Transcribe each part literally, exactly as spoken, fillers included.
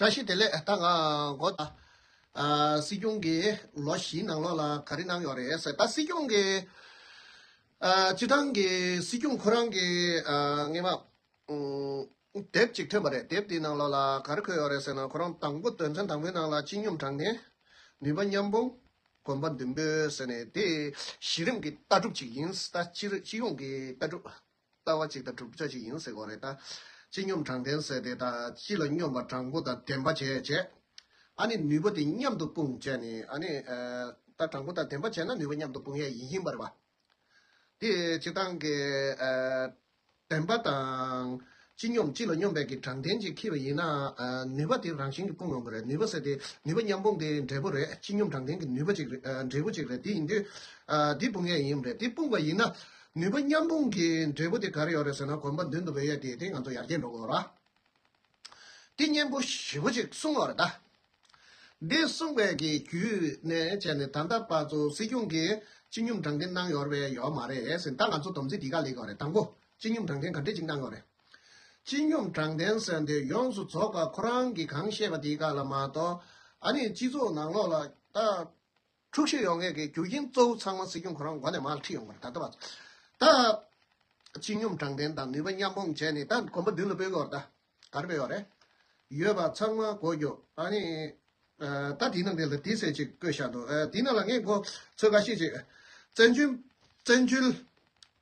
བཀྲ་ཤིས་བདེ་ལེགས། ད་ང་འགོ་ད། ཨ། སྲིད་སྐྱོང་གིས་ལོ་བཞིའི་ནང་ལོགས་ལ་ག་རེ་གནང་ཡོད་རེད་ཟེར། ད་སྲིད་སྐྱོང་གིས། ཨ། སྤྱི་བཏང་གི་སྲིད་སྐྱོང་ཁོ་རང་གི། ཨ། སྔོན་མ། ཨུམ། དེབ་ཅིག་ཐོན་པ་རེད། དེབ་དེའི་ནང་ལོགས་ལ་ག་རེ་འཁོད་ཡོད་རེད་ཟེར་ན། ཁོ་རང་དང་པོ་དོན་ཚན་དང་པོའི་ནང་ལ་སྤྱི་སྙོམས་དྲང་བདེན། ནུས་པ་མཉམ་སྤུངས། གོམ་པ་མདུན་སྤོས་ཟེར་ནས། དེ་གཞི་རིམ་གྱི་ལྟ་གྲུབ་ཅིག་ཡིན། ད་སྤྱི་སྤྱི་ཡོངས་ཀྱི་ལྟ་གྲུབ། ལྟ་བ་གཅིག་དང་གྲུབ་ཆ་གཅིག་ཡིན་ཟེར་དགོས་རེད། ད་སྤྱི་སྙོམས་དྲང་བདེན་ཟེར་དེ། ད་སྤྱི་ལ་སྙོམས་པ་དྲང་པོ་དང་ལྡན་པ་བྱས་བྱས། ཨ་ནི་ནུས་པ་དེ་མཉམ་དུ་སྤུངས་བྱས་ནས། ཨ་ནི། ཨ། ད་དྲང་པོ་དང་ལྡན་པ་བྱས་ན་ནུས་པ་མཉམ་དུ་སྤུངས་ཡས་ཡིན་ཡིན་པ་རེད་བ། དེ་སྤྱི་བཏང་གི། ཨ། ལྡན་པ་དང་སྤྱི་སྙོམས། སྤྱི་ལ་སྙོམས་པའི་གི་དྲང་བདེན་ཅིག་འཁྱེར་བ་ཡིན་ན། ཨ། ནུས་པ་དེ་རང་བཞིན་གྱིས་སྤུངས་ཡོང་གི་རེད། ནུས་པ་ཟེར་དེ། ནུས་པ་མཉམ་སྤུངས་དེ་འབྲས་བུ་རེད། སྤྱི་སྙོམས་དྲང་བདེན་གྱི་ནུས་པ་ཅིག་རེད། ཨ། འབྲས་བུ་ཅིག་རེད། དེ་ཡིན་དུས། ཨ། དེ་སྤུངས་ཡས་ཡིན་རེད། དེ་སྤུངས་པ་ཡིན་ན། ནུས་པ་མཉམ་སྤུངས་ཀྱི་འབྲས་བུ་དེ་ག་རེ་ཡོད་རེད་ཟེར་ན། གོམ་པ་མདུན་དུ་སྤོས་ཡས་དེ། དེ་ང་ཚོ་ཡར་རྒྱས་འགྲོ་དགོས་ར། དེ་སྙན་པོ་ཞེ་པོ་ཅིག་གསུངས་ཡོད་རེད་ད། འདི་གསུངས་པའི་གི་བརྒྱུད་ནས་བྱས་ནས། ད་ལྟ་བར་དུ་སྲིད་སྐྱོང་གིས་སྤྱི་སྙོམས་དྲང་བདེན་གནང་ཡོད་པས་ཡོད་མ་རེད་ཟེར། ད་ང་ཚོ་སྡོམ་རྩིས་འདི་ག་ལེགས་ཡོད་རེད། དང་པོ་སྤྱི་སྙོམས་དྲང་བདེན་ག་འདྲས་ཅིག་གནང་ཡོད་རེད། སྤྱི་སྙོམས་དྲང་བདེན་ཟེར་འདི་ཡོངས་སུ་རྫོགས་པ་ཁོ་རང་གིས་གང་བཤད་པ་འདི་ག་ལ་མ་གཏོགས། ཨ་ནི་སྤྱི་ཚོགས་ནང་ལོགས་ལ་ད་འཁྲུག་གཞི་ཡོང་མཁན་གྱི་རྒྱུ་རྐྱེན་གཙོ་བོ་ཚང་མ་སྲིད་སྐྱོང་ཁོ་རང་མགོ་ནས་མར་ཁྲིད་ཡོང་བ་རེད། ད་ལྟ་བར་དུ། ད་སྤྱི་སྙོམས་དྲང་བདེན་དང་ནུས་པ་མཉམ་སྤུངས་བྱས་ནས། ད་གོམ་པ་མདུན་ལ་སྤོས་ཀྱི་ཡོད་རེད་ད། ག་རེ་སྤོས་ཡོད་རེད། ཡོད་པ་ཚང་མ་གོ་རྒྱུ། ཨ་ནི། ཨ། ད་དེའི་ནང་དེ་ལ་དེ་ཟེར་ཅིག་བཀོད་བཞག་འདུག་ཨ། དེའི་ནང་ལ་ངས་གོ་ཚོད་ཁ་ཤས་ཅིག་བཙན་བྱོལ། བཙན་བྱོལ་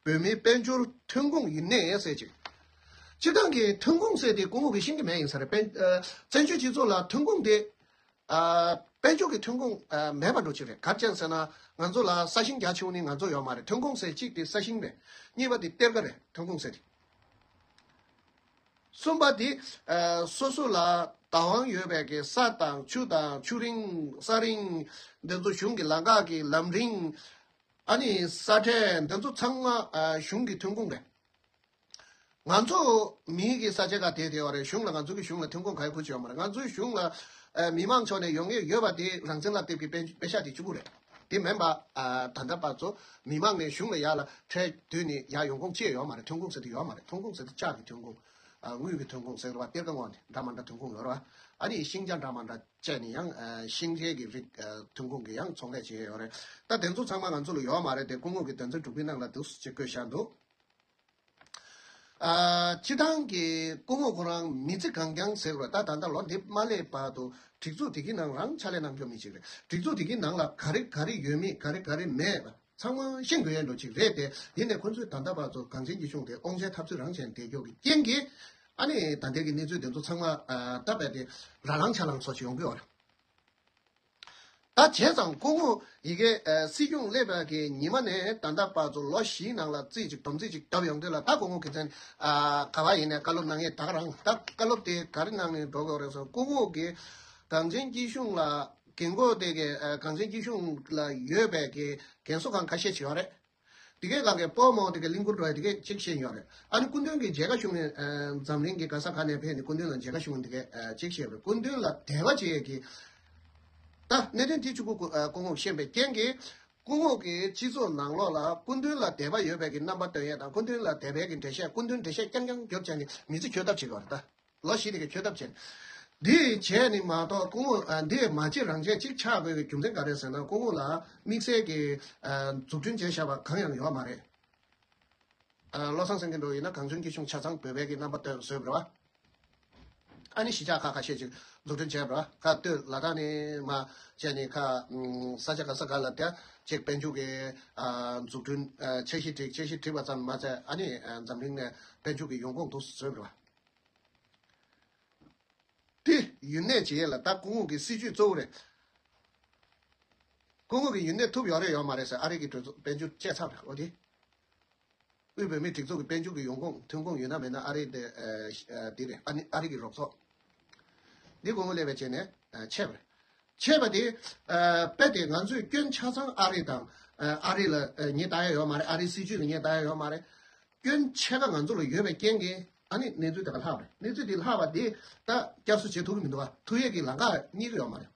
བོད་མིའི་དཔལ་འབྱོར་ཐོན་ཁུངས་ཡིན་ནའི་ཟེར་ཅིག་སྤྱི་བཏང་གི་ཐོན་ཁུངས་ཟེར་དེ་སྐུ་ངོ་གིས་ཤེས་ཀྱི་མེད་ཡིན་ས་རེད། དཔལ། ཨ། བཙན་བྱོལ་སྤྱི་ཚོགས་ལ་ཐོན་ཁུངས་དེ། ཨ། དཔལ་འབྱོར་གྱི་ཐོན་ཁུངས། ཨ། མེད་པ་འགྲོ་ཅིག་རེད། ག་རེ་བྱས་ཟེར་ན། ང་ཚོ་ལ་ས་ཞིང་རྒྱ་ཆེ་བོ་ནི་ང་ཚོ་ཡོད་མ་རེད། ཐོན་ཁུངས་ཟེར་གཅིག་དེ་ས་ཞིང་རེད། གཉིས་པ་དེ་གཏེར་ཁ་རེད། ཐོན་ཁུངས་ཟེར་དེ། གསུམ་པ་དེ། ཨ། སོ་སོ་ལ་བདག་དབང་ཡོད་པའི་གི་ས་དང་ཆུ་དང་ཆུ་རིན་ས་རིན། འདི་ཚོ་གཞུང་གི་ལམ་ཁ་གི་ལམ་རིན། ཨ་ནི་ས་ཁྲལ། འདི་ཚོ་ཚང་མ། ཨ། གཞུང་གི་ཐོན་ཁུངས་རེད། ང་ཚོ་མིའི་གི་ས་ཆ་ག་དེ་དེ་བ་རེད། གཞུང་ལ། ང་ཚོ་གི་གཞུང་ལ་ཐོན་ཁུངས་ག་ཡི་ཁུར་ཆེ་བ་མ་རེད། ང་ཚོའི་གཞུང་ལ། ཨ། མི་མང་ཕྱོགས་ནས་ཡོང་ངེས་ཡོད་པ་དེ་རང་བཙན་ལག་དེབ་ཀྱི་དཔེ་དཔེ་ཤག་དེ་གཅིག་པུ་རེད། དེ་མིན་པ། ཨ། ད་ལྟ་བར་དུ་མི་མང་ནས་གཞུང་ལ་ཡར་ལ་ཁྲལ་བསྡུས་ནས་ཡར་ཡོང་ཁུངས་ཅི་ཡང་ཡོད་མ་རེད། ཐོན་ཁུངས་ཟེར་དེ་ཡོད་མ་རེད། ཐོན་ཁུངས་ཟེར་དེ་ལྕགས་ཀྱི་ཐོན་ཁུངས། ཨ། དངུལ་གྱི་ཐོན་ཁུངས་ཟེར་བ། གཏེར་ཁ་ངོས་ནས་འདྲ་མ་འདྲ་ཐོན་ཁུངས་ཡོད་རེད་བ། ཨ་ནི་ཤིང་ཆ་འདྲ་མ་འདྲ་བཅད་ནས་ཡང་། ཨ། ཤིང་འབྲས་ཀྱི་རིགས། ཨ། ཐོན་ཁུངས་ཀྱི་ཡང་ཚོང་ལས་བྱེད་ཡོད་རེད། ད་དེ་ཚོ་ཚང་མ་ང་ཚོ་ལ་ཡོད་མ་རེད། དེ་སྐུ་ངོ་གི་དོན་ཚན་དྲུག་པའི་ནང་ལ་འདུག་སེ་བཀོད་བཞག་འདུག་ཨ། སྤྱི་བཏང་གི་སྐུ་ངོ་ཁོ་རང་མི་ཚེ་གང་རྐྱང་ཟེར་བ། ད་ད་ལྟ་ལོ་འདི་མ་སླེབས་བར་དུ་སྒྲིག་འཛུགས་དེ་གི་ནང་རང་ཕྱག་ལས་གནང་རྒྱུ་མི་ཅིག་རེད། སྒྲིག་འཛུགས་དེ་གི་ནང་ལ་ག་རེ་ག་རེ་ཡོད་མེད། ག་རེ་ག་རེ་མེད་པ་ཚང་མ་ཤེས་དགོས་ཡ་འགྲོ་ཅིག་རེད་དེ། ཡིན་ནའི་ཁོ་ཚོས་ད་ལྟ་བར་དུ་གངས་ཅན་སྐྱིད་གཤོངས་དེ་དབང་ཆའི་འཐབ་རྩོད་རང་བྱས་བསྡད་རྒྱུ་གི་རྐྱེན་གྱིས། ཨ་ནི་ད་ལྟའི་གི་གནས་ཚུལ་དེ་ཚོ་ཚང་མ། ཨ། ད་རྦད་དེ་ར་ལངས་ཆ་ལངས་སོགས་ཅིག་ཡོང་གི་ཡོད་རེད། ད་བྱས་ཙང་སྐུ་ངོ་ཡི་གེ། ཨ། སྲིད་སྐྱོང་སླེབས་པ་གི་ཉི་མ་ནས་ད་ལྟ་བར་དུ་ལོ་བཞིའི་ནང་ལ་རྩིས་ཅིག་སྡོམ་རྩིས་ཅིག་བརྒྱབ་ཡོང་དུས་ལ། ད་སྐུ་ངོ་གི་མཚན། ཨ། ག་བ་ཡིན་ནའི་བཀའ་སློབ་གནང་ཡས་ད་ག་རང་། ད་བཀའ་སློབ་དེ་ག་རེ་གནང་ནས་འགྲོ་དགོས་རེད་ཟེར། སྐུ་ངོ་གི་གངས་ཅན་སྐྱིད་གཤོངས་ལ། རྒན་གོག་དེ་གའི། ཨ། གངས་ཅན་སྐྱིད་གཤོངས་ལ་ཡོད་པའི་གི་རྒན་གསོ་ཁང་ཁ་ཤས་ཅིག་ཡོད་རེད། དེ་གའི་ལག་གི་སྤོ་མོ་དེ་གའི་གླིང་སྐོར་འགྲོ་ཡ་དེ་གའི་ཅིག་བཤད་ཡོད་རེད། ཨ་ནི་སྐུ་མདུན་གྱི་མཇལ་ཁ་ཞུ་ནས། ཨ། འཛམ་གླིང་གི་ག་ས་ག་ནས་ཕེབས་ནས་སྐུ་མདུན་ལ་མཇལ་ཁ་ཞུ་མཁན་དེ་གའི། ཨ། ཅིག་བཤད་རེད། སྐུ་མདུན་ལ་དད་པ་བྱེད་ཡས་ཀྱི། ད་གནད་དོན་དེ་གཅིག་པུ་སྐུ། ཨ། སྐུ་ངོ་ཤེས་པའི་རྐྱེན་གྱིས། སྐུ་ངོ་གིས་སྤྱི་ཚོགས་ནང་ལོགས་ལ་སྐུ་མདུན་ལ་དད་པ་ཡོད་པའི་གི་རྣམ་པ་སྟོན་ཡས་དང་། སྐུ་མདུན་ལ་དད་པའི་གི་འགྲེལ་བཤད། སྐུ་མདུན་འགྲེལ་བཤད་རྐྱང་རྐྱང་རྒྱོབ་བྱས་ནས་མི་ཚེ་འཁྱོལ་ཐབས་བྱེད་དགོས་རེད་ད། ལོ་བཞི་དེ་གའི་འཁྱོལ་ཐབས་བྱས། འདི་བྱས་ནི་མ་གཏོགས་སྐུ་ངོ། ཨ། འདི་མ་བྱེད་རང་བྱེད་ཅིག་ཆགས་དགོས་པའི་རྒྱུ་མཚན་ག་རེ་ཟེར་ན། སྐུ་ངོ་ལ་དམིགས་བསལ་གྱི། ཨ། འཛུགས་སྐྲུན་བྱས་བཞག་པ་གང་ཡང་ཡོད་མ་རེད། ཨ། བློ་བཟང་སེང་གེ་འགྲོ་ཡིན་ན་གངས་ཅན་སྐྱིད་གཤོངས་ཆ་ཚང་བོད་པའི་གི་རྣམ་པ་སྟོན་བཟོས་པ་རེད་བ། ཨ་ནི་གཞིས་ཆགས་ཁག་ཁ་ཤས་ཅིག་འཛུགས་སྐྲུན་བྱས་པ་རེད་བ། ཁ་སྟོད་ལ་དྭགས་ནས་མར་བྱས་ནས་ཁ། ཨ། ས་ཆ་ག་ས་ག་ལ་དེ་ཅིག་དཔལ་འབྱོར་གྱི། ཨ། འཛུགས་སྐྲུན། ཨ། འཆར་གཞི་བསྒྲིགས། འཆར་གཞི་བསྒྲིགས་པ་ཙམ་མ་ཟད། ཨ་ནི། ཨ། འཛམ་གླིང་ནས་དཔལ་འབྱོར་གྱི་ཡོང་ཁུངས་འདུག་སེ་བཟོས་པ་རེད་བ། དེ་ཡུན་གནས་བྱེད་ཡས་ལ་ད་སྐུ་ངོ་གི་སྲིད་ཇུས་གཙོ་བོ་རེད། སྐུ་ངོ་གི་ཡུན་གནས་ཐུབ་ཡོད་རེད་ཡོད་མ་རེད་ཟེར། ཨ་རི་གི་གྲོས་ཚོགས་དཔལ་འབྱོར་བཅད་ཚར་རེད། འོ་དེ། དབུས་བོད་མིའི་སྒྲིག་འཛུགས་ཀྱི་དཔལ་འབྱོར་གྱི་ཡོང་ཁུངས་ཐོན་ཁུངས་ཡོད་ན་མེད་ན་ཨ་རི་དེ། ཨ། དེ་རེད། ཨ་ནི་ཨ་རི་གི་རོགས་ཚོགས། འདི་སྐུ་ངོ་སླེབས་པའི་རྗེས་ནས། ཨ། ཆད་པ་རེད། ཆད་པ་དེ། ཨ། དཔེ་དེ་ང་ཚོས་སྐྱོན་ཆ་ཚང་ཨ་རི་དང་། ཨ། ཨ་རི་ལ། ཨ། ངས་ལྟ་ཡ་ཡོད་མ་རེད། ཨ་རིའི་སྲིད་ཇུས་ལ་ངས་ལྟ་ཡ་ཡོད་མ་རེད། སྐྱོན་ཕྱེད་ཀ་ང་ཚོ་ལ་ཡོད་པའི་རྐྱེན་གྱིས། ཨ་ནི་གནས་ཚུལ་དེ་ག་ལྷག་པ་རེད། གནས་ཚུལ་དེ་ལྷག་པ་དེ་ད་བསྐྱར་གསོ་བྱེད་ཐུབ་ཀྱི་མི་འདུག་བ། ཐུབ་ཡས་ཀྱི་ལམ་ཁ་རྙེད་ཀྱི་ཡོད་མ་རེད།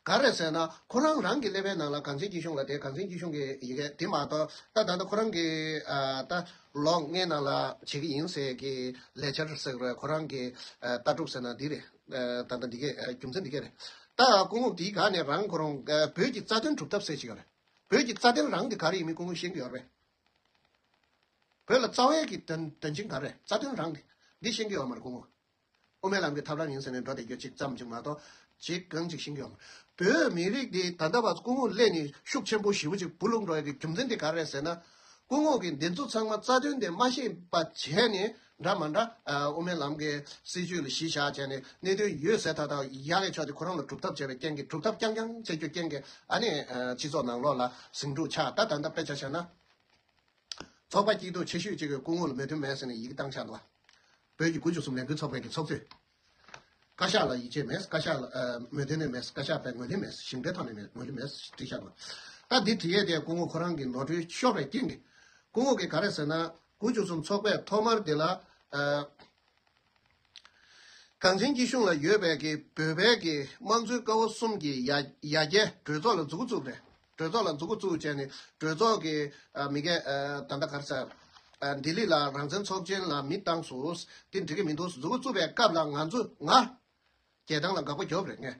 ག་རེ་ཟེར་ན་ཁོ་རང་རང་གི་ཀླད་པའི་ནང་ལ་གངས་ཅན་སྐྱིད་གཤོངས་ལ་དེ་གངས་ཅན་སྐྱིད་གཤོངས་ཀྱི་ཡི་གེ་དེ་མ་གཏོགས་ད་ད་ལྟ་ཁོ་རང་གི་ཨ་ད་ལོག་ངའི་ནང་ལ་བྱེད་ཀྱི་ཡིན་ཟེར་གི་ལས་འཆར་ཟེར་རེད། ཁོ་རང་གི་ཨ་ལྟ་གྲུབ་ཟེར་ན་འདི་རེད། ཨ་ད་ལྟ་འདི་གས་ཨ་རྒྱུ་མཚན་འདི་གས་རེད། ད་སྐུ་ངོ་དེའི་སྒང་ནས་རང་ཁོ་རང་ཨ་བོད་ཀྱི་རྩ་དོན་སྒྲུབ་ཐབས་ཟེར་ཅིག་ཡོད་རེད། བོད་ཀྱི་རྩ་དོན་རང་དེ་ག་རེ་ཡིན་མིན་སྐུ་ངོ་ཤེས་ཀྱི་ཡོད་རེད། བོད་ལ་རྩ་བའི་གི་དོན་དོན་ཆེན་ག་རེ་རྩ་དོན་རང་དེ་འདི་ཤེས་ཀྱི་ཡོད་མ་རེད་སྐུ་ངོ། དབུ་མའི་ལམ་གྱི་ཐབས་ལམ་ཡིན་ཟེར་ནས་འགྲོ་བསྡད་རྒྱུ་གཅིག་ཙམ་གཅིག་མ་གཏོགས་གཅིག་གང་གཅིག་ཤེས་ཀྱི་ཡོད་མ་རེད། བོད་མི་རིགས་འདི་ད་ལྟ་བར་སྐུ་ངོ་སླེབས་ནས་ཤུགས་ཆེན་པོ་ཞེ་པོ་ཅིག་འབུ་ལུག་འགྲོ་ཡ་གི་རྒྱུ་མཚན་དེ་ག་རེ་རེད་ཟེར་ན། སྐུ་ངོ་གིས་འདི་ཚོ་ཚང་མ་རྩ་དོན་དེ་མ་ཤེས་པ་བྱས་ནས་འདྲ་མ་འདྲ་ཨ་དབུ་མའི་ལམ་གྱི་སྲིད་བྱུས་ལ་གཞི་བཞག་བྱས་ནས་གནད་དོན་ཡོད་ཟེར་ཐག་ཐག་ཡག་གི་ཕྱོགས་དེ་ཁོ་རང་ལ་སྒྲུབ་ཐབས་བྱས་པའི་རྐྱེན་གྱིས་སྒྲུབ་ཐབས་རྐྱང་རྐྱང་བྱེད་རྒྱུ་རྐྱེན་གྱིས་ཨ་ནི་ཨ་སྤྱི་ཚོགས་ནང་ལོགས་ལ་ཟིང་འཁྲུག་ཆགས། ད་ད་ལྟ་དཔེ་ཆ་བཞག་ན། ཚོགས་པ་སྐྱིད་སྡུག་ཆེ་ཤོས་གཅིག་གིས་སྐུ་ངོ་ལ་མོས་མཐུན་མེད་ཟེར་ནས་ཡི་གེ་བཏང་ཆགས་འདུག་བོད་ཀྱི་དགུ་བཅུ་གསུམ་ལས་འགུལ་ཚོགས་པའི་གི་ཚོགས་གཙོས། བཀའ་ཤག་ལ་ཡིད་ཆེས་མེད། བཀའ་ཤག་ལ་ཨ་མོས་མཐུན་ནས་མེད། བཀའ་ཤག་པས་ངོས་ལེན་མེད། ཞིང་འབྲེལ་ཐོག་ནས་མེད། ངོས་ལེན་མེད་བྲིས་བཞག་འདུག་ད་འདི་བྲིས་ཡས་དེ་སྐུ་ངོ་ཁོ་རང་གི་ནོར་འཁྲུལ་ཤོར་བའི་རྐྱེན་གྱིས། སྐུ་ངོ་གིས་ག་རེ་ཟེར་ན་དགུ་བཅུ་གསུམ་ཚོགས་པས་ཐོག་མར་དེ་ལ་ཨ། གངས་ཅན་སྐྱིད་གཤོངས་ལ་ཡོད་པའི་གི་བོད་པའི་གི་དམངས་གཙོའི་ཀ་བ་གསུམ་གྱི་ཡ་ཡ་གྱལ་གྲོས་ཚོགས་ལ་མཛུབ་གུ་བཙུགས་རེད། གྲོས་ཚོགས་ལ་མཛུབ་གུ་བཙུགས་བྱས་ནས་གྲོས་ཚོགས་ཀྱི་ཨ་མི་སྒེར་ཨ་ད་ལྟ་ག་རེ་ཟེར། ཨ་ལྡི་ལི་ལ་རང་བཙན་ཚོགས་ཆེན་ལ་མི་བཏང་སོང་། དེ་འགྲིག་གི་མི་འདུག་མཛུབ་གུ་བཙུགས་པའི་སྐབས་ལ་ང་ཚོ་ང་རྒྱལ་ཐང་ལ་དགག་པ་རྒྱོབ་རེད་ངས།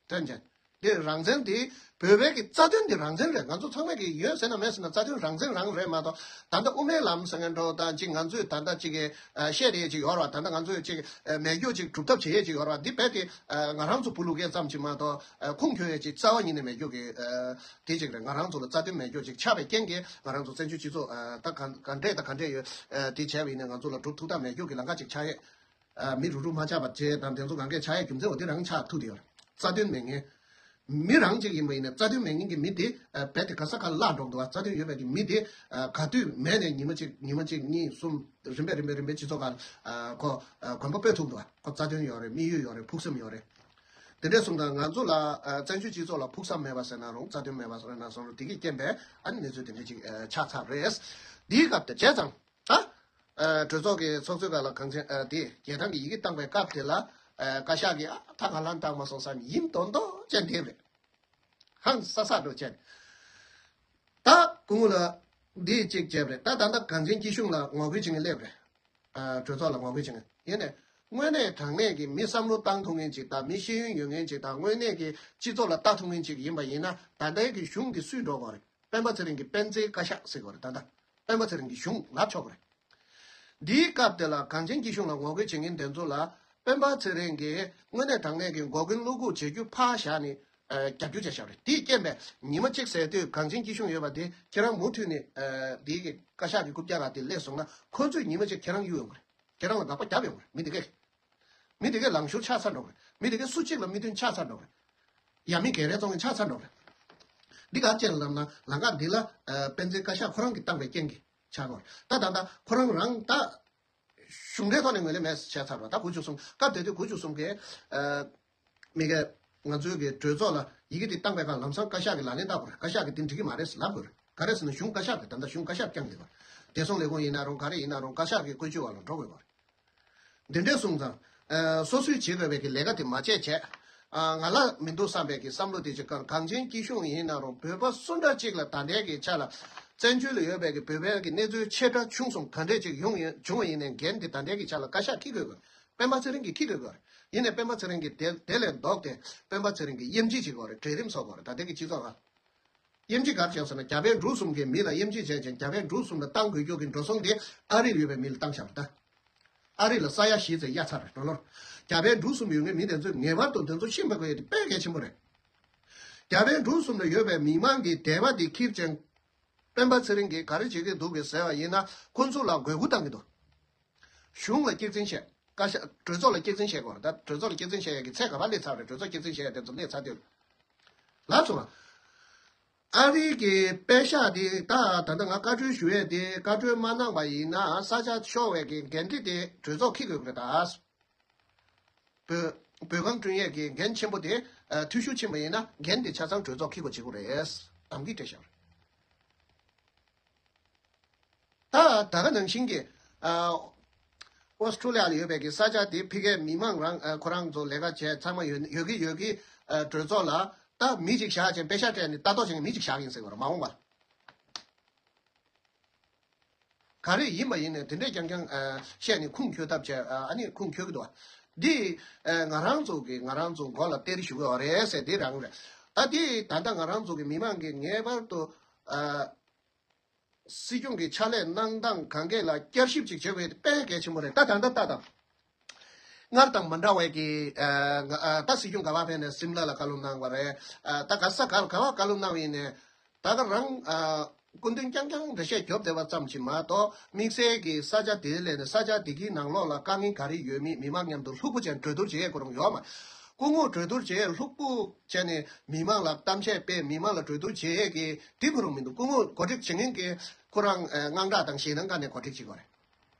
དོན་ཅན། འདི་རང་བཙན་འདི་བོད་པའི་གི་རྩ་དོན་འདི་རང་བཙན་རེད། ང་ཚོ་ཚང་མས་གི་ཡོད་ཟེར་ན་མེད་ཟེར་ན་རྩ་དོན་རང་བཙན་རང་རེད་མ་གཏོགས་ད་ལྟ་དབུ་མའི་ལམ་ཟེར་མཁན་འགྲོ་དང་ཅིག་ང་ཚོས་ད་ལྟ་ཅིག་གི་ཨ་བཤད་རེད་ཅིག་ཡོད་རེད་བ། ད་ལྟ་ང་ཚོས་ཅིག་ཨ་མེད་རྒྱུ་ཅིག་སྒྲུབ་ཐབས་བྱེད་ཡས་ཅིག་ཡོད་རེད་བ། འདི་རྦད་དེ་ཨ་ང་རང་ཚོ་སྤུ་ལུག་གས་ཙམ་ཅིག་མ་གཏོགས་ཨ་ཁུངས་འཁྱོལ་ཡས་ཅིག་རྩ་བ་ཉིད་ནས་མེད་རྒྱུ་གི་ཨ་དེ་ཅིག་རེད། ང་རང་ཚོ་ལ་རྩ་དོན་མེད་རྒྱུ་ཅིག་ཆགས་པའི་རྐྱེན་གྱིས་ང་རང་ཚོ་བཙན་བྱོལ་སྤྱི་ཚོགས་ཨ་ད་ག་ག་འདྲས་ད་ག་འདྲས་ཡོད་ཨ་དེ་བྱས་པ་ཡིན་ན་ང་ཚོ་ལ་སྒྲུབ་ཐུབ་ཐབས་མེད་རྒྱུ་གི་ལམ་ཁ་ཅིག་ཆགས་ཡས། ཨ་མི་རུག་རུག་མ་ཆགས་པ་བྱས་དང་དེ་ཚོ་གང་གས་ཆགས་ཡས་རྒྱུ་མཚན་འོ་དེ་རང་ཆགས་ཐུབ་དེ་ཡོད་རེད། རྩ་དོན་མེད་མཁན། མི་རང་གཅིག་ཡིན་པ་ཡིན་ན་རྩ་དོན་མེད་མཁན་གྱི་མི་དེ་ཨ་རྦད་དེ་ག་ས་ག་བརླག་འགྲོ་གི་འདུག་བ། རྩ་དོན་ཡོད་པའི་གི་མི་དེ་ཨ་ག་དུས་མེད་ནས་ཉི་མ་གཅིག་ཉི་མ་གཅིག་གཉིས་གསུམ་རིམ་པས་རིམ་པས་རིམ་པས་སྤྱི་ཚོགས་ཁག་ཨ་ཁོ་ཨ་གོམ་པ་སྤོས་ཐུབ་འདུག་བ། ཁོ་རྩ་དོན་ཡོད་རེད། དམིགས་ཡུལ་ཡོད་རེད། ཕུགས་བསམ་ཡོད་རེད། དེ་འདྲས་སོང་ཙང་ང་ཚོ་ལ་ཨ་བཙན་བྱོལ་སྤྱི་ཚོགས་ལ་ཕུགས་བསམ་མེད་པ་ཟེར་ན་རུང་རྩ་དོན་མེད་པ་ཟེར་ན་སོང་རུང་དེ་གི་རྐྱེན་པས་ཨ་ནི་གནས་ཚུལ་དེ་འདྲས་ཅིག་ཨ་ཆགས་ཚར་རེད། འདིའི་སྐབས་དེ་བྱས་ཙང་། ད། ཨ་གྲོས་ཚོགས་ཀྱི་ཚོགས་གཙོའི་སྒང་ལ་གངས་ཅན་ཨ་དེ་རྒྱལ་ཐང་གི་ཡི་གེ་བཏང་བའི་སྐབས་དེ་ལ་ཨ་བཀའ་ཤག་གིས་ཨ་ད་ག་ལ་བཏང་མ་སོང་བསམ་ཡིན་མདོག་མདོག་ཅན་དེ་རེད། ཧང་སང་སང་འགྲོ་ཅན། ད་སྐུ་ངོ་ལ་འདི་གཅིག་བྱས་པ་རེད། ད་ད་ལྟ་གངས་ཅན་སྐྱིད་གཤོངས་ལ་ངོ་རྒོལ་བྱེད་མཁན་སླེབས་རེད། ཨ་གྲོས་ཚོགས་ལ་ངོ་རྒོལ་བྱེད་མཁན་ཡིན་ནས་དངོས་གནས་དྲང་གནས་ཀྱི་མི་བསམ་བློ་བཏང་ཐུབ་མཁན་ཅིག་དང་མི་ཤེས་ཡོན་ཡོད་མཁན་ཅིག་དང་དངོས་གནས་ཀྱི་སྤྱི་ཚོགས་ལ་ལྟ་ཐུབ་མཁན་ཅིག་ཡིན་པ་ཡིན་ན་ད་ལྟའི་གི་གཞུང་འདི་སུས་འགྲོ་དགོས་རེད། སྤེན་པ་ཚེ་རིང་གི་སྤེན་ཚེའི་བཀའ་ཤག་ཟེར་དགོས་རེད་ད་ལྟ། སྤེན་པ་ཚེ་རིང་གི་གཞུང་ལབ་ཆོག་གི་རེད། འདིའི་སྐབས་དེ་ལ་གངས་ཅན་སྐྱིད་གཤོངས་ལ་ངོ་རྒོལ་བྱེད་མཁན་དེ་ཚོ་ལ་སྤེན་པ་ཚེ་རིང་གིས་དངོས་གནས་དྲང་གནས་ཀྱི་འགོག་རྐྱེན་བློ་འགུག་བྱེད་རྒྱུ་ཕར་བཞག་ནས་ཨ་རྒྱབ་སྐྱོར་བྱས་བཞག་རེད། དེའི་རྐྱེན་པས་ཉི་མ་གཅིག་ཟེར་དུས་གངས་ཅན་སྐྱིད་གཤོངས་ཡོད་པ་དེ་ཁྱེད་རང་མུ་མཐུད་ནས་ཨ་འདིའི་གི་བཀའ་ཤག་གི་རྐུབ་བཀྱག་ལ་དེ་སླེབས་སོང་ན་ཁོ་ཚོས་ཉི་མ་གཅིག་ཁྱེད་རང་གཡུག་ཡོང་གི་རེད། ཁྱེད་རང་ལ་དགག་པ་རྒྱབ་ཡོང་གི་རེད། མི་དེ་གས། མི་དེ་གས་ལང་ཤོར་ཆགས་ཚར་འགྲོ་གི་རེད། མི་དེ་གས་སུ་གཅིག་ལ་མི་མཐུན་ཆགས་ཚར་འགྲོ་གི་རེད། ཡ་མི་ག་རེ་བཙོང་མཁན་ཆགས་ཚར་འགྲོ་གི་རེད། འདི་ག་རེ་བྱས་ལབ་ན་ལམ་ཁ་འདི་ལ་ཨ་སྤེན་ཚེ་བཀའ་ཤག་ཁོ་རང་གིས་བཏང་བའི་རྐྱེན་གྱིས་ཆགས་པ་རེད། ད་ད་ད་ཁོ་རང་རང་ད་གཞུང་འབྲེལ་ཐོག་ནས་ངོས་ལེན་མེད་བྱས་ཚར་བ། ད་དགུ་བཅུ་གསུམ་སྐབས་དེ་དུས་དགུ་བཅུ་གསུམ་གའི་ཨ་མི་གས་ང་ཚོའི་གི་གྲོས་ཚོགས་ལ་ཡི་གེ་འདི་བཏང་བའི་སྒང་ལམ་སང་བཀའ་ཤག་གིས་ལག་ལེན་བསྟར་དགོས་རེད། བཀའ་ཤག་གིས་འདི་འགྲིག་གི་མ་རེད་ལབ་དགོས་རེད། ག་རེ་ཟེར་ན་གཞུང་བཀའ་ཤག་གིས་ད་ལྟ་གཞུང་བཀའ་ཤག་བསྐྱངས་བསྡད་པ་རེད། བདེ་སྲུང་ལས་ཁུངས་ཡིན་ན་རུང་ག་རེ་ཡིན་ན་རུང་བཀའ་ཤག་གི་བཀོད་ཇུས་འོག་ལ་འགྲོ་དགོས་པ་རེད། འདི་འདྲས་སོང་ཙང་ཨ་སོ་སོས་བྱེད་དགོས་པའི་གི་ལས་ཀ་དེ་མ་བྱས་བྱས། ཨ་ང་ལ་མི་འདུག་བསམ་པའི་གི་བསམ་བློ་དེ་ཅིག་གང་གངས་ཅན་སྐྱིད་གཤོངས་ཡིན་ན་རུང་བོད་པ་སུ་འདྲ་ཅིག་ལ་ད་ལྟའི་གི་ཆ་ལ་བཙན་བྱོལ་ལ་ཡོད་པའི་གི་བོད་པའི་གི་གནས་ཚུལ་ཆེ་ཕྲ་ཆུང་གསུམ་ག་འདྲས་ཅིག་ཡོང་ཡིན་བྱུང་བ་ཡིན་ནའི་འགན་དེ་ད་ལྟའི་གི་ཆ་ལ་བཀའ་ཤག་འཁྱེར་དགོས་དགོས། སྤེན་པ་ཚེ་རིང་གིས་འཁྱེར་དགོས་དགོས། ཡིན་ནའི་སྤེན་པ་ཚེ་རིང་གིས་དེ་དེ་ལས་ལྡོག་སྟེ་སྤེན་པ་ཚེ་རིང་གིས་དབྱེ་འབྱེད་བྱེད་དགོས་རེད། གྲལ་རིམ་བཟོ་དགོས་རེད། ད་ལྟའི་གི་སྤྱི་ཚོགས་ལ། དབྱེ་འབྱེད་ག་རེ་བྱས་སོང་ན་རྒྱ་བལ་འབྲུག་གསུམ་གྱི་མི་ལ་དབྱེ་འབྱེད་བྱས་ཅིང་རྒྱ་བལ་འབྲུག་གསུམ་ལ་བཏང་དགོས་རྒྱུ་གི་འགྲོ་སོང་དེ་ཨ་རིར་ཡོད་པའི་མི་ལ་བཏང་བཞག་པ་རེད། ཨ་རི་ལ་ས་ཡ་བཞི་ཙམ་གཡར་ཚར་རེད་འགྲོ་ལོར། རྒྱ་བལ་འབྲུག་གསུམ་ཡོད་མཁན་མི་དེ་ཚོས་ངེས་པར་དུ་དེ་ཚོ་ཤེས་པ་དགོས་ཡ་དེ་དཔེ་གལ་ཆེན་པོ་རེད། རྒྱ་བལ་འབྲུག་གསུམ་ལ་ཡོད་པའི་མི་མང་གི་དད་པ་དེ་འཁྱེར་ཅིང་། སྤེན་པ་ཚེ་རིང་གིས་ག་རེ་བྱེད་ཀྱི་འདུག་གི་ཟེར་བ་ཡིན་ན་ཁོ་ཚོ་ལ་དགོས་མཁོ་བཏང་གི་འདུག་གཞུང་ལ་སྐྱག་རྫུན་བཤད། བཀའ་ཤག་གྲོས་ཚོགས་ལ་སྐྱག་རྫུན་བཤད་དགོས་རེད། ད་གྲོས་ཚོགས་ལ་སྐྱག་རྫུན་བཤད་ཡ་གི་ཚད་ག་པར་སླེབས་ཚར་རེད། གྲོས་ཚོགས་སྐྱག་རྫུན་བཤད་ཡ་དེ་ཚོ་སླེབས་ཚར་དུས། ལབ་སོང་ང་། ཨ་རི་གི་པད་ཤག་དེ་ད་ད་ལྟ་ང་བཀའ་འཁྲོལ་ཞུ་ཡས་དེ་བཀའ་འཁྲོལ་མ་གནང་བ་ཡིན་ན་ས་ཆ་ཤོར་བའི་གི་འགན་འཁྲི་དེ་གྲོས་ཚོགས་འཁྱེར་དགོས་ཀྱི་རེད་ད། བོད་བོད་ཁང་བསྐྲུན་ཡས་ཀྱི་འགན་ཆེན་པོ་དེ་ཨ་འཐུས་ཤོར་ཕྱིན་པ་ཡིན་ན་འགན་དེ་ཆ་ཚང་གྲོས་ཚོགས་འཁྱེར་དགོས་བྱེད་དགོས་རེད། དམ་གྱིས་སྤྲད་བཞག་རེད། ད་ད་ག་ནང་བཞིན་གྱི་ཨ་ཨོ་སི་ཁྲུ་ལི་ཡ་ལ་ཡོད་པའི་གི་ས་ཆ་དེ་ཕ་གིའི་མི་མང་རང་ཨ་ཁོ་རང་ཚོ་ལས་ཀ་བྱས་ཚང་མ་ཡོད་ཡོད་ཀྱི་ཡོད་ཀྱི་ཨ་གྲོས་ཚོགས་ལ་ད་ ད་མི་གཅིག་བཞག་ཅིང་པེ་ཤ་སྤྲད་ནས་ལྟ་རྟོག་བྱེད་མཁན་མི་གཅིག་བཞག་ཡིན་ཟེར་བ་རེད། མ་འོངས་པར། ག་རེ་ཡིན་པ་ཡིན་ནས་དེ་འདྲས་རྐྱང་རྐྱང་ཨ་བཤད་ནས་ཁུངས་འཁྱོལ་ཐབས་བྱས། ཨ་ཨ་ནི་ཁུངས་འཁྱོལ་གི་འདུག་བ། འདི་ཨ་ང་རང་ཚོ་གི་ང་རང་ཚོ་མགོ་ལ་སྟེར་ཞུ་གི་ཡོད་རེད་ཟེར་འདི་རང་རེད། ད་འདི་ད་ལྟ་ང་རང་ཚོ་གི་མི་མང་གིས་ངེས་པར་དུ་ཨ་སྲིད་སྐྱོང་གི་ཕྱག་ལས་གནང་སྟངས་གང་གས་ལ་བསྐྱར་ཞིབ་ཅིག་བྱེད་དགོས་དེ་དཔེ་གལ་ཆེན་པོ་རེད། ད་ད་ལྟ་ལྟ་དང་། སྔར་དང་མ་འདྲ་བའི་གི་ཨ་ང་ཨ་ད་སྲིད་སྐྱོང་ག་པར་ཕེབས་ནས་སིམ་ལ་ལ་བཀའ་སློབ་གནང་བ་རེད། ཨ་ད་ག་ས་ག་ག་པར་བཀའ་སློབ་གནང་བ་ཡིན་ནས། ད་ག་རང་ཨ་སྐུ་མདུན་རྐྱང་རྐྱང་འགྲེལ་བཤད་རྒྱོབ་བསྡད་པ་ཙམ་གྱིས་མ་གཏོགས། དམིགས་བསལ་གྱི་ས་ཆ་དེ་ལས་ནས་ས་ཆ་དེ་གའི་ནང་ལོགས་ལ་དཀའ་ངལ་ག་རེ་ཡོད་མེད་མི་མང་མཉམ་དུ་ལྷུག་པོ་ཅན་གྲོས་བསྡུར་བྱེད་ཡས་ཁོ་རང་ཡོད་མ། སྐུ་ངོ་གྲོས་བསྡུར་བྱེད་ཡས་ལྷུག་པོ་བྱས་ནས་མི་མང་ལ་གཏམ་བཤད་སྤེལ། མི་མང་ལ་གྲོས་བསྡུར་བྱེད་ཡས་ཀྱི་དེ་ཁོ་རང་མི་འདུག་སྐུ་ངོ་གོ་སྒྲིག་བྱེད་མཁན་གྱི་ཁོ་རང་ཨ་དངངས་སྐྲག་དང་ཞེད་སྣང་ག་ནས་གོ་སྒྲིག་བྱེད་དགོས་རེད།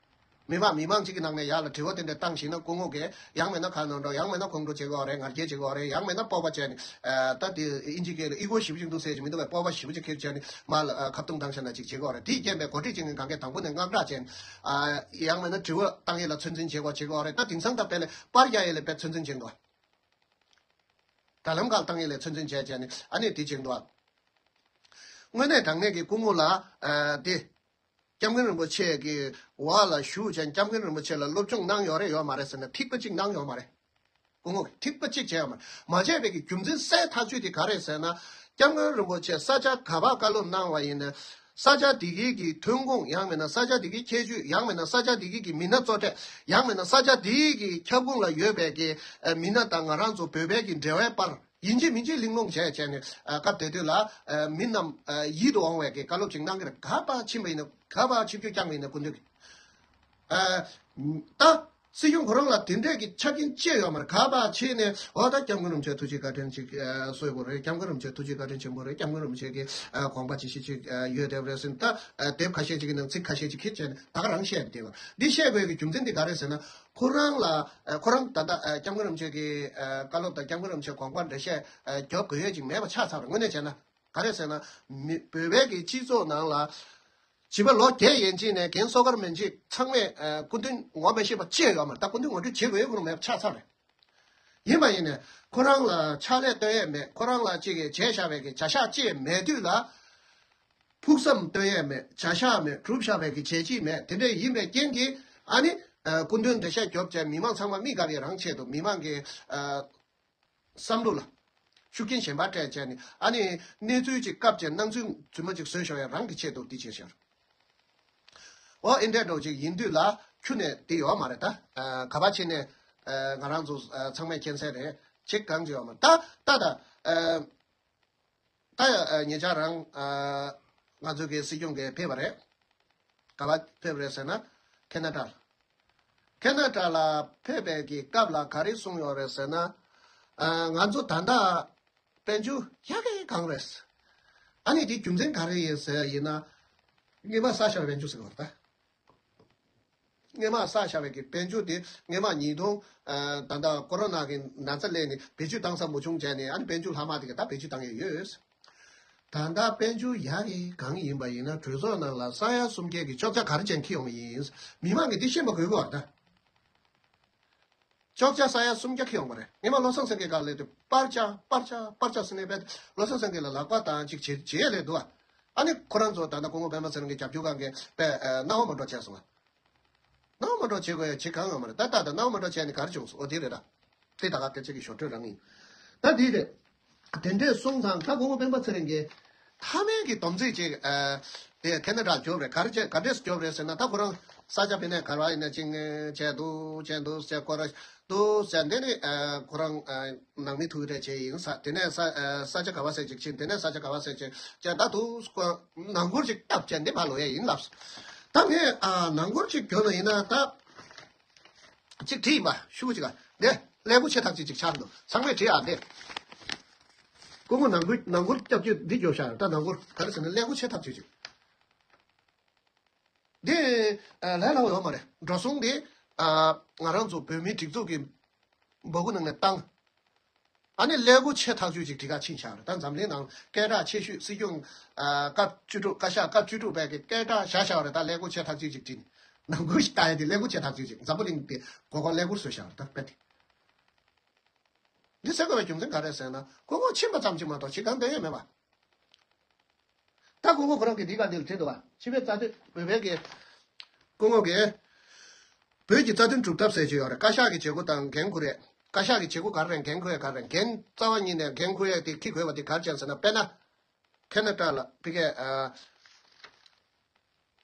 མི་མང་མི་མང་གཅིག་གི་ནང་ནས་ཡར་ལ་དྲི་བ་དེ་འདྲ་བཏང་ཤེས་ན་སྐུ་ངོ་གིས་ཡང་མིན་ན་ཁ་ནང་འགྲོ། ཡང་མིན་ན་ཁོང་ཁྲོ་བྱེད་དགོས་རེད། ངར་སྐད་བྱེད་དགོས་རེད། ཡང་མིན་ན་སྤོབས་པ་བྱས་ནས་ཨ་ད་དེ་ཨིན་ཇི་སྐད་ལ་ཨི་གོ་ཞེ་པོ་ཅིག་འདུག་ཟེར་གྱི་མི་འདུག་པས། སྤོབས་པ་ཞེ་པོ་ཅིག་ཁྱེར་བྱས་ནས་མར་ལ་ཨ་ཁ་བརྡུང་བཏང་བཞག་ན་ཅིག་བྱེད་དགོས་རེད། དེའི་རྐྱེན་པས་གོ་སྒྲིག་བྱེད་མཁན་གང་གས་དང་པོ་ནས་དངངས་སྐྲག་བྱས་ནས་ཨ་ཡང་མིན་ན་དྲི་བ་བཏང་ཡས་ལ་ཚོད་འཛིན་བྱེད་དགོས་བྱེད་དགོས་རེད། ད་དེང་སང་ད་དཔེ་ལས་པར་རྒྱག་ཡས་ལ་དཔེ་ཚོད་འཛིན་བྱེད་འདུག་དྲ་ལམ་ཁག་བཏང་ཡས་ལ་ཚོད་འཛིན་བྱས་བྱས་ནས་ཨ་ནི་དེ་བྱེད་འདུག་དངོས་གནས་དྲང་གནས་ཀྱི་སྐུ་ངོ་ལ་ཨ་དེ། སྐྱབས་མགོན་རིན་པོ་ཆེ་གི་འོག་ལ་བཞུགས་ཅན་སྐྱབས་མགོན་རིན་པོ་ཆེ་ལ་སློབ་སྦྱོང་གནང་ཡོད་རེད་ཡོད་མ་རེད་ཟེར་ན་ཐིགས་པ་གཅིག་གནང་ཡོད་མ་རེད། སྐུ་ངོ་གིས་ཐིགས་པ་གཅིག་བྱས་ཡོད་མ་རེད། མ་བྱས་པའི་གི་རྒྱུ་མཚན་གསལ་ཐག་ཆོད་དེ་ག་རེད་ཟེར་ན། སྐྱབས་མགོན་རིན་པོ་ཆེ་ས་ཆ་ག་པར་བཀའ་སློབ་གནང་བ་ཡིན་ན། ས་ཆ་དེ་གའི་གི་ཐོན་ཁུངས། ཡང་མིན་ན་ས་ཆ་དེ་གའི་ཁྱད་ཆོས། ཡང་མིན་ན་ས་ཆ་དེ་གའི་གི་མི་སྣ་གཙོ་གྲས། ཡང་མིན་ན་ས་ཆ་དེའི་གི་ཁྱབ་ཁོངས་ལ་ཡོད་པའི་གི་ཨ་མི་སྣ་དང་ང་རང་ཚོ་བོད་པའི་གི་འབྲེལ་བའི་བར། ཡིན་གཅིག་མིན་གཅིག་གླེང་སློང་བྱས་བྱས་ནས་ཨ་སྐབས་དེ་དུས་ལ་ཨ་མི་རྣམས་ཨ་ཡིད་དུ་འོང་བའི་གི་བཀའ་སློབ་ཅིག་གནང་གི་རེད། ག་པར་ཕྱིན་པ་ཡིན་ན། ག་པར་ཆིབས་བསྒྱུར་བསྐྱངས་པ་ཡིན་ན་སྐུ་མདུན་གྱིས་ཨ་ད་སྲིད་སྐྱོང་ཁོ་རང་ལ་དེ་འདྲས་ཀྱི་ཆ་རྐྱེན་ཅི་ཡོད་མ་རེད། ག་པར་ཕྱིན་ནས་འོ་ད་སྐྱབས་མགོན་རིན་པོ་ཆེ་ཐུགས་རྗེ་བཀའ་དྲིན་ཅིག་ཨ་གསོས་པ་རེད། སྐྱབས་མགོན་རིན་པོ་ཆེ་ཐུགས་རྗེ་བཀའ་དྲིན་ཆེན་པོ་རེད། སྐྱབས་མགོན་རིན་པོ་ཆེ་གི་ཨ་དགོངས་པ་ཇི་བཞིན་ཅིག་ཨ་ཡོད་བསྡད་པ་རེད་ཟེར་ནས། ད་ཨ་དེབ་ཁ་ཤས་ཅིག་གི་ནང་ཚིག་ཁ་ཤས་ཅིག་ཁྱེར་བྱས་ནས་ད་ག་རང་བཤད་བསྡད་པ་འདི་བཤད་དགོས་ཀྱི་རྒྱུ་མཚན་འདི་ག་རེད་ཟེར་ན། ཁོ་རང་ལ་ཨ་ཁོ་རང་ད་ལྟ་ཨ་སྐྱབས་མགོན་རིན་པོ་ཆེ་གི་ཨ་བཀའ་སློབ་དང་སྐྱབས་མགོན་རིན་པོ་ཆེ་དགོངས་པ་འགྲེལ་བཤད་ཨ་རྒྱོབ་དགོས་ཡས་ཅིག་མེད་པ་ཆགས་ཚར་རེད། དངོས་གནས་བྱས་ན། ག་རེ་ཟེར་ན། མི་བོད་པའི་གི་སྤྱི་ཚོགས་ནང་ལ་བྱིས་པ་ལོ་བརྒྱད་ཡན་ཆད་ནས་རྒན་གསོ་བཀར་མན་ཆད་ཚང་མས་ཨ་སྐུ་མདུན་ངོ་མི་ཤེས་པ་ཅི་ཡང་ཡོད་མ་རེད། ད་སྐུ་མདུན་ངོ་སྤྲོད་བྱེད་དགོས་ཡས་ཁོ་རང་མེད་པ་ཆགས་ཚར་རེད། ཡིན་པ་ཡིན་ནས་ཁོ་རང་ལ་ཕྱག་ལས་སྟོན་ཡས་མེད། ཁོ་རང་ལ་ཅིག་གི་བྱས་བཞག་པའི་གི་བྱ་གཞག་ཅི་ཡང་མེད་དུས་ལ། ཕུགས་བསམ་སྟོན་ཡས་མེད། བྱ་གཞག་མེད། སྒྲུབ་བཞག་པའི་གི་བྱས་རྗེས་མེད། དེ་འདྲ་ཡིན་པའི་རྐྱེན་གྱིས་ཨ་ནི་ཨ་སྐུ་མདུན་འགྲེལ་བཤད་རྒྱོབ་བྱས་མི་མང་ཚང་མ་མི་དགའ་བའི་རང་ཆེད་དུ་མི་མང་གི་ཨ་བསམ་བློ་ལ་ཤུགས་རྐྱེན་གཞན་པ་སྤྲད་བྱས་ནས་ཨ་ནི་གནས་ཚུལ་ཅིག་བཀབ་བྱས་སྣང་ཚུལ་རྫུན་མ་ཅིག་བཟོས་བཞག་ཡ་རང་གི་ཆེད་དུ་འདི་བྱས་ཤག་འོ་ཨེ་འདྲས་འདྲ་བོ་ཅིག་ཡིན་དུས་ལ་ཁྱོན་ནས་དེ་ཡོད་མ་རེད། ད་ཨ་ག་པར་ཕྱིན་ནས་ཨ་ང་རང་ཚོ་ཨ་ཚང་མས་མཁྱེན་གསལ་རེད། ཅིག་གང་ཅི་ཡོད་མ་རེད། ད་ད་ད་ཨ་ད་ཡ་ཨ་ཉེ་ཆར་རང་ཨ་ང་ཚོ་གི་སྲིད་སྐྱོང་གིས་ཕེབས་པ་རེད། ག་པར་ཕེབས་རེད་ཟེར་ན་ཁེ་ན་ཌ་ལ། ཁེ་ན་ཌ་ལ་ཕེབས་པའི་གི་སྐབས་ལ་ག་རེ་གསུངས་ཡོད་རེད་ཟེར་ན། ཨ་ང་ཚོ་ད་ལྟ་དཔལ་འབྱོར་ཡག་གི་གང་རེད། ཨ་ནི་དེ་རྒྱུ་མཚན་ག་རེ་ཡིན་ཟེར་ཡིན་ན། སྔོན་མ་བསགས་བཞག་པའི་དཔལ་འབྱོར་ཟེར་བ་རེད་ད། སྔོན་མ་བསགས་བཞག་པའི་གི་དཔལ་འབྱོར་དེ་སྔོན་མ་ཉིས་སྟོང་ཨ་ད་ལྟ་ཀོ་རོ་ན་གི་ན་ཚ་སླེབས་ནས་བེད་སྤྱོད་བཏང་ས་མ་བྱུང་བྱས་ནས། ཨ་ནི་དཔལ་འབྱོར་ལྷག་མ་དེ་ག་ད་བེད་སྤྱོད་བཏང་ཡས་ཡོད། ད་ལྟ་དཔལ་འབྱོར་ཡག་གི་གང་ཡིན་པ་ཡིན་ན་གྲོས་ཚོགས་ནང་ལ་ས་ཡ་གསུམ་བརྒྱད་ཀྱི་གཅོག་ཆ་ག་རེ་བྱས་འཁྱེར་ཡོང་བ་ཡིན། མི་མང་གིས་འདི་ཤེས་པ་དགོས་ཀྱི་ཡོད་རེད་ད། གཅོག་ཆ་ས་ཡ་སུམ་བརྒྱ་ཁེལ་ཡོང་བ་རེད། སྔོན་མ་བློ་བཟང་སེང་གེ་སྒང་ལ་དེ་པར་ཆ་པར་ཆ་པར་ཆ་ཟེར་ནས་བས་བློ་བཟང་སེང་གེ་ལ་ལག་པ་བཏང་ཅིག་བྱེད་བྱེད་ཡས་ལས་འདུག་ཨ། ཨ་ནི་ཁོ་རང་ཚོ་ད་ལྟ་སྐུ་ངོ་སྤེན་པ་ཚེ་རིང་གི་རྒྱབ་སྐྱོར་སྒང་གི་པས་ཨ་སྣང་བ་མ་འགྲོ་བྱས་སོང་ཨ། སྣང་བ་མ་འགྲོ་བྱེད་དགོས་ཡ་བྱེད་གང་ཡོད་མ་རེད། ད་ད་ད་སྣང་བ་མ་འགྲོ་བྱས་ནས་ག་རེ་བྱུང་སོང་། འོ་དེ་རེད་ད། དེ་ད་ག་སྐད་ཆ་གི་ཞོར་འཕྲོས་རང་ཡིན། ད་དེ་རེད། དེ་འདྲས་གསུངས་ཙང་ད་སྐུ་ངོ་སྤེན་པ་ཚེ་རིང་གིས་མཐའ་མའི་གི་སྡོམ་རྩིས་ཅིག་ཨ་དེ་ཁེ་ན་ཌ་རྒྱོབ་རེད། ག་རེ་བྱས་ག་འདྲས་རྒྱོབ་རེད་ཟེར་ན། ད་ཁོ་རང་ས་ཆ་ཕེ་ནས་གར་བ་ཡིན་ན་ཅིག་བྱས་འདུག་བྱས་འདུག་ཟེར་ཁོ་རང་འདུག་ཟེར། འདི་ནི་ཨ་ཁོ་རང་ཨ་ནང་མི་ཐུག་རེ་བྱས་ཡིན་ས། དེ་ནས་ས་ཨ་ས་ཆ་ག་བ་ཟེར་ཅིག་ཕྱིན། དེ་ནས་ས་ཆ་ག་བ་ཟེར་ཅིག་བྱས། ད་དུ་ཁོ་ནང་སྒུར་ཅིག་བཏབ་བྱས་འདི་ཕར་ལོག་ཡས་ཡིན་ལབ་སོང་། ད་ངས་ཨ་ནང་སྒུར་ཅིག་རྒྱོབ་ན་ཡིན་ན་ད། གཅིག་བྲིས་ཡིན་པ་ཤུ་གཅིག་ག་འདི་ཀླད་ཀོར་ཆེ་ཐག་གཅིག་ཅིག་ཆགས་འདུག་ཚང་མས་བྲིས་ཨ་འདི། སྐུ་ངོ་ནང་ཁུལ་ནང་སྒུར་སྐྱབས་བཅོལ་འདི་རྒྱོབ་ཤག་ད་ནང་སྒུར་ག་རེ་ཟེར་ན་ཀླད་ཀོར་ཆེ་ཐག་གཅིག་ཅིག་འདི་ཨ་ལས་སླ་བོ་ཡོད་མ་རེད། འགྲོ་སོང་འདི་ཨ་ང་རང་ཚོ་བོད་མིའི་སྒྲིག་འཛུགས་ཀྱི་འབག་གུ་ནང་ནས་བཏང་། ཨ་ནི་ཀླད་ཀོར་ཆེ་ཐག་ཆོད་ཅིག་འགྲིག་ག་ཕྱིན་ཤག་རེད། ད་འཛམ་གླིང་ནང་སྐད་གྲགས་ཆེ་ཤོས་སྲིད་སྐྱོང་ཨ་སྐབས་བཅུ་དྲུག་བཀའ་ཤག་སྐབས་བཅུ་དྲུག་པའི་གི་སྐད་གྲགས་བཞག་ཤག་རེད། ད་ཀླད་ཀོར་ཆེ་ཐག་ཆོད་ཅིག་བྲིས་ནས་ནང་ཁུལ་ཞིག་ལྟ་ཡ་དེ་ཀླད་ཀོར་ཆེ་ཐག་ཆོད་ཅིག་འཛམ་བུ་གླིང་དེ་མགོ་སྐོར་ཀླད་ཀོར་བཟོས་ཤག་རེད། ད་དཔེ་དེ། འདི་ཟེར་དགོས་པའི་རྒྱུ་མཚན་ག་རེ་ཟེར་ན། སྐུ་ངོ་ཕྱིན་པ་ཙམ་གྱིས་མ་གཏོགས་གཞི་གང་འདོད་ཡོད་མེད་པ། ད་སྐུ་ངོ་ཁོ་རང་གིས་འདི་ག་འདི་ལ་བྲིས་འདུག་བ། ཕྱི་པའི་རྩ་དོན་བོད་པའི་གི། སྐུ་ངོ་གིས། བོད་ཀྱི་རྩ་དོན་སྒྲུབ་ཐབས་ཟེར་གྱི་ཡོད་རེད། བཀའ་ཤག་གི་བྱེད་སྒོ་དང་འགན་འཁུར་ཡས། བཀའ་ཤག་གི་བྱེད་སྒོ་ག་རེ་རེད། འགན་འཁུར་ཡས་ག་རེ་རེད། འགན་རྩ་བ་ཉིད་ནས་འགན་འཁུར་ཡས་དེ་ཁྱི་དགོས་པ་དེ་ག་རེ་བྱས་ཟེར་ན། དཔེར་ན། ཁེ་ན་ཌ་ལ་ཕ་གིའི་ཨ།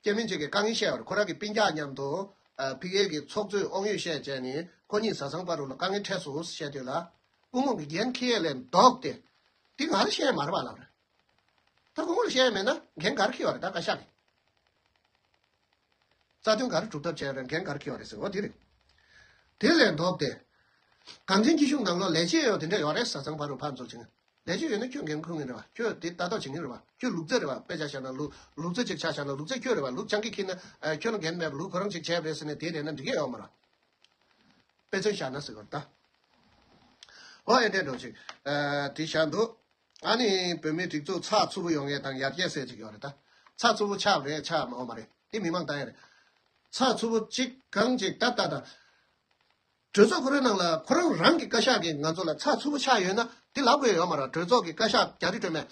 སྐྱེ་དམན་ཅིག་གིས་དཀའ་ངལ་བཤད་པ་རེད། ཁོ་རང་གི་སྤུན་ཀྱག་མཉམ་དུ་ཨ། ཕ་གིའི་གི་ཚོགས་གཙོས་དབང་ཡོད་བཤད་བྱས་ནས་ཁོ་གཉིས་བཟའ་ཚང་བར་དུ་ལ་དཀའ་ངལ་འཕྲད་སོང་བཤད་དུས་ལ། སྐུ་ངོ་གི་འགན་འཁྱེར་ཡས་ལས་ལྡོག་སྟེ། འདི་ང་ལ་བཤད་ཡས་མ་རེད་པ་ལབ་རེད། ད་སྐུ་ངོ་ལ་བཤད་ཡས་མེད་ན་འགན་ག་རེ་འཁྱེར་བ་རེད། ད་བཀའ་ཤག་གིས། རྩ་དོན་ག་རེ་སྒྲུབ་ཐབས་བྱས་རེད། འགན་ག་རེ་འཁྱེར་བ་རེད་ཟེར་བ་དེ་རེད། དེ་ལས་ལྡོག་སྟེ། གངས་ཅན་སྐྱིད་གཤོངས་ནང་ལོགས་ལས་བྱེད་ཡོད་དེ་འདྲ་ཡོད་རེད། བཟའ་ཚང་བར་དུ་ཕར་ཚུར་བྱེད་མཁན། ལས་བྱེད་ཡོད་ན་ཁྱོད་འགན་འཁུར་མཁན་རེད་བ། ཁྱོད་དེ་ལྟ་རྟོག་བྱེད་མཁན་རེད་བ། ཁྱོད་ལུག་རྫི་རེད་བ། དཔེ་ཆ་བཞག་ན་ལུག་ལུག་རྫི་ཅིག་ཆ་བཞག་ན་ལུག་རྫི་ཁྱོད་རེད་བ། ལུག་སྤྱང་ཀི་འཁྱེར་ན་ཨ། ཁྱོད་ལ་འགན་མེད་པ། ལུག་ཁོ་རང་ཅིག་བྱས་པ་རེད་ཟེར་ནས་དེའི་རེད་ན་འགྲིག་གི་ཡོད་མ་རེད། དཔེ་མཚོན་བཞག་ན་ཟེར་བ་རེད་ད། ཨོ་ཨེ་འདྲས་འགྲོ་ཅིག་ཨ། དེ་བཞག་འདུག་ཨ་ནི་བོད་མིའི་སྒྲིག་འཛུགས་ཚགས་ཚུད་པོ་ཡོང་ཡས་དང་ཡར་རྒྱས་ཟེར་ཅིག་ཡོད་རེད་ད། ཚགས་ཚུད་པོ་ཆགས་པ་རེད་ཆགས་མ་འོང་མ་རེད། དེ་མི་མང་བཏང་ཡས་རེད། ཚགས་ཚུད་པོ་གཅིག་གང་ཅིག་ད་ལྟ་དང་། གྲོས་ཚོགས་ཁོ་རའི་ནང་ལ་ཁོ་རང་རང་གི་བཀའ་ཤག་གིས་ང་ཚོ་ལ་ཚགས་ཚུད་པོ་ཆགས་ཡོད་ན་དེ་ལབ་དགོས་ཡོད་མ་རེད། གྲོས་ཚོགས་ཀྱི་བཀའ་ཤག་རྒྱ་རི་སྒྲོལ་མས་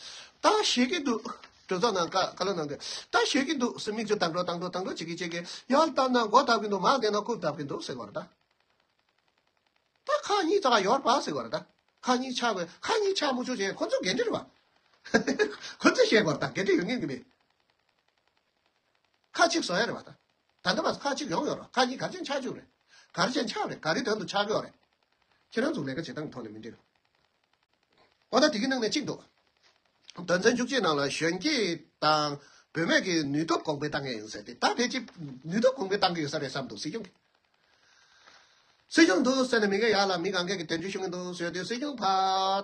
ད་ཞེད་ཀྱི་འདུག་གྲོས་ཚོགས་ནང་བཀའ་བཀའ་སློབ་གནང་དུས་ད་ཞེད་ཀྱི་འདུག་ཟེར། མིག་ཆུ་དང་འགྲོ་དང་འགྲོ་དང་འགྲོ་བྱེད་ཀྱི་བྱེད་ཀྱི། ཡར་བལྟས་ན་མགོ་བརྡབ་ཀྱི་འདུག་མར་བལྟས་ན་རྐུབ་བརྡབ་ཀྱི་འདུག་ཟེར་བ་རེད་ད། ད་ཁག་གཉིས་ཙག་ཡོད་རེད་པ་ཟེར་བ་རེད་ད། ཁག་གཉིས་ཆགས་པའི་ཁག་གཉིས་ཆགས་མི་ཆོག་ཅེས་ཁོ་ཚོ་འགན་འཁྲི་རེད་པ། ཁོ་ཚོས་བཤད་དགོས་རེད་ད། འགན་འཁྲི་ཡོད་ངེས་ཀྱི་མེད། ཁག་གཅིག་བཟོ་ཡ་རེད་པ་ད། ད་ལྟ་བར་ཁག་གཅིག་ཡོང་ཡོད་རེད། ཁག་གཉིས་ག་རེ་བྱས་ཆགས་བཅུག་རེད། ག་རེ་བྱས་ཆགས་རེད། ག་རེ་དོན་དུ་ཆགས་ཡོད་རེད། ཁྱེད་རང་ཚོ་ལས་ཀ་བྱེད་སྟངས་ཐོག་ནས་མི་འགྲིག་ཨོ་ད་དེ་གི་ནང་ནས་གཅིག་འདུག་དོན་ཚན་བཅུ་གཅིག་ནང་ལ་གཞོན་སྐྱེས་དང་བུད་མེད་ཀྱི་ནུས་སྟོབས་གོང་འཕེལ་བཏང་ངེས་ཡིན་ཟེར་ཏེ། ད་ཕལ་ཆེར་ནུས་སྟོབས་གོང་འཕེལ་བཏང་གི་ཡོད་ས་རེད་བསམ་འདུག་སྲིད་སྐྱོང་གིས། སྲིད་སྐྱོང་འདུག་ཟེར་ནས་མི་འགའ་ཡར་ལ་མི་གང་གས་ཀྱི་དོན་གཅོད་ཞུ་གི་འདུག་ཟེར་དུས། སྲིད་སྐྱོང་ཕ་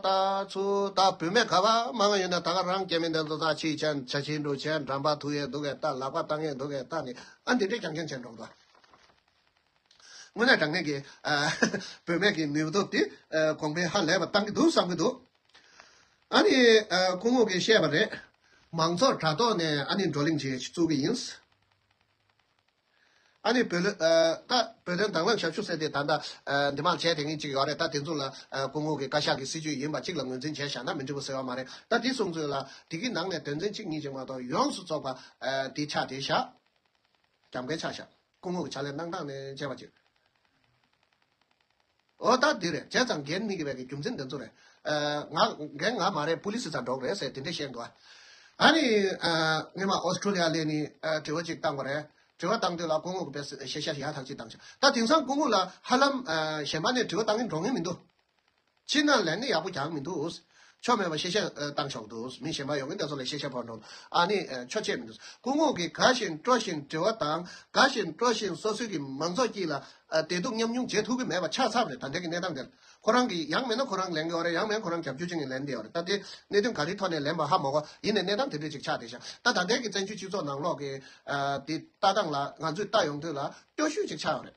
ད་ཚུར་ད་བུད་མེད་ག་པ་མང་ང་ཡོད་ན་ད་ག་རང་སྐྱེ་དམན་དེ་ཚོ་ཚ་ཕྱི་ཆ་ཆ་ཆེན་འགྲོ་བྱས། འགྲམ་པ་ཐུག་ཡས་འདུག་གས། ད་ལག་པ་བཏང་ཡས་འདུག་གས། ད་ནི་ཨ་འདི་འདྲས་རྐྱང་རྐྱང་བྱས་འགྲོ་འདུག་དངོས་གནས་དྲང་གནས་ཀྱི་ཨ། བུད་མེད་ཀྱི་ནུས་སྟོབས་དེ་ཨ། གོང་འཕེལ་ཧ་ལས་པ་བཏང་གི་འདུག་བསམ་གྱི་འདུག་ཨ་ནི་ཨ། སྐུ་ངོ་གིས་བཤད་པ་རེད། མང་ཚོགས་དྲ་ཐོག་ནས་ཨ་ནི་བགྲོ་གླེང་བྱེད་བཅུག་གི་ཡིན། ཨ་ནི་བོད་ལ་ཨ། ད་བོད་དོན་དང་བླངས་ཞབས་ཞུ་ཟེར་ཏེ་ད་ལྟ་ཨ། འདི་མང་བྱས་དེ་ངེས་ཅིག་ཡོད་རེད། ད་དེ་ཚོ་ལ་ཨ། སྐུ་ངོ་གི་བཀའ་ཤག་གི་སྲིད་བྱུས་ཡིན་པ་གཅིག་ལ་ངོས་འཛིན་བྱས་བཞག་ན་མི་འགྲིག་པ་ཟེར་བ་མ་རེད། ད་དེ་སོང་ཚོད་ལ་དེ་གི་ནང་ནས་དོན་ཚན་གཅིག་གཉིས་ཅིག་མ་གཏོགས་ཡོངས་སུ་རྫོགས་པ་ཨ། དེ་ཆགས་དེ་བཞག་རྒྱབ་འགལ་ཆགས་བཞག་སྐུ་ངོ་གི་ཕྱག་ལས་གནང་སྟངས་ནས་བྱས་པ་ཅིག་ཨོ་ད་འདི་རེད། བྱས་ཙང་འགན་མི་དགོས་པའི་གི་རྒྱུ་མཚན་འདི་ཚོ་རེད། ཨ། ང་འགན་ང་མ་རེད། པུ་ལི་སི་ཚ་འགྲོ་རེད་ཟེར་དེ་འདྲས་བཤད་འདུག་ཨ་ནི་ཨ། སྔོན་མ་ཨོ་སི་ཀྲོ་ལི་ཡ་སླེབས་ནས་ཨ། དྲི་བ་ཅིག་བཏང་བ་རེད། དྲི་བ་བཏང་དུས་ལ་སྐུ་ངོ་གི་པས་ཤེས་བྱ་ཡག་ཐག་ཅིག་བཏང་ཤག་ད་དེང་སང་སྐུ་ངོ་ལ་ཧ་ལམ་ཨ། གཞན་པ་ནས་དྲི་བ་བཏང་གིན་འགྲོ་ངེས་མི་འདུག་ཕྱི་ནང་ལན་ནི་ཡག་པོ་རྒྱག་མི་འདུག་ཆོ་མེད་པ་ཤེས་བྱ་བཏང་ཆོག་འདུག་མི་གཞན་པ་ཡོང་གིན་དེ་ཚོ་ལ་ཤེས་བྱ་ཕོག་འགྲོ། ཨ་ནི་ཆོ་ཆེ་མི་འདུག་སྐུ་ངོ་གིས་དགའ་བཞིན་སྤྲོ་བཞིན་དྲི་བ་དང་། དགའ་བཞིན་སྤྲོ་བཞིན་སོ་སོའི་གི་མང་ཚོགས་དཀྱིལ་ལ་ཨ། བདེ་སྡུག་མཉམ་མྱོང་བྱེད་ཐུབ་ཀྱི་མེད་པ་ཆགས་ཚར་བ་རེད། ད་ལྟའི་གི་གནས་སྟངས་དེར་ཁོ་རང་གིས་ཡང་མིན་ན་ཁོ་རང་ལེན་གི་ཡོད་རེད། ཡང་མིན་ན་ཁོ་རང་རྒྱབ་སྐྱོར་བྱེད་མཁན་ལེན་བསྡད་ཡོད་རེད། ད་དེ་གནད་དོན་ག་རེའི་ཐོག་ནས་ལེན་པ་ཧ་མ་གོ། ཡིན་ནའི་གནས་སྟངས་དེ་འདྲ་ཅིག་ཆགས་བསྡད་ཤག་ད་ད་ལྟའི་གི་བཙན་བྱོལ་སྤྱི་ཚོགས་ནང་ལོགས་ཀྱི་ཨ། དེ་ལྟ་སྟངས་ལ་ང་ཚོས་ལྟ་ཡོང་དུས་ལ་སྐྱོ་ཤོས་ཅིག་ཆགས་ཡོད་རེད།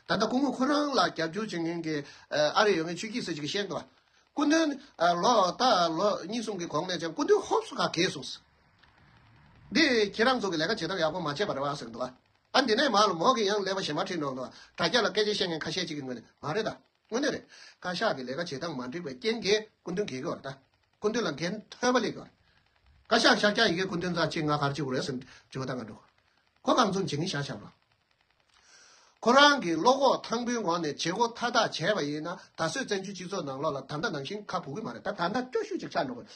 ད་ལྟ་སྐུ་ངོ་ཁོ་རང་ལ་རྒྱབ་སྐྱོར་བྱེད་མཁན་གྱི་ཨ། ཨ་རིར་ཡོད་མཁན་ཆོས་སྐྱིད་ཟེར་ཅིག་གིས་བཤད་འདུག་སྐུ་མདུན་ཨ། ལོ་ད་ལོ་གཉིས་གསུམ་གྱི་གོང་ནས་ཀྱང་སྐུ་མདུན་ཧོབ་སུ་ཁ་གས་སོང་། འདི་ཁྱེད་རང་ཚོ་གི་ལས་ཀ་བྱེད་སྟངས་ཡག་པོ་མ་བྱས་པ་རེད་བ་ཟེར་འདུག་ཨ་འདི་ནས་མར་ལ་མོ་གི་ཡང་ཀླད་པ་གཞན་པ་ཁྲིད་འགྲོ་འདུག་ཨ་དྲ་རྒྱ་ལ་སྐད་ཆ་བཤད་མཁན་ཁ་ཤས་ཅིག་གི་ངོས་ནས་མ་རེད་ད། དངོས་གནས་རེད། བཀའ་ཤག་གི་ལས་ཀ་བྱེད་སྟངས་མ་འགྲིག་པའི་རྐྱེན་གྱིས་སྐུ་མདུན་གས་ཀྱི་ཡོད་རེད་ད། སྐུ་མདུན་ལ་འགན་ཐོལ་པ་སླེབས་ཀྱི་ཡོད་རེད། བཀའ་ཤག་ཤར་རྒྱག་ཡི་གེ་སྐུ་མདུན་རྩ་ཆེ་ང་གར་བྱེད་དགོས་རེད་ཟེར་དྲི་བ་བཏང་ག་འགྲོ། ཁོ་གང་ཚོད་བྱེད་ངེས་བཞག་བཞག་རོགས། ཁོ་རང་གི་བློ་ཁོག་ཐང་པོའི་ངོག་ནས་བྱེད་སྒོ་མཐའ་དག་བྱས་པ་ཡིན་ན་ད་གཟོད་བཙན་བྱོལ་སྤྱི་ཚོགས་ནང་ལོགས་ལ་ད་ལྟ་ནང་བཞིན་ཁ་འབུ་གི་མ་རེད། ད་ད་ལྟ་སྐྱོ་ཤོས་ཅིག་ཆགས་འགྲོ་གི་རེད།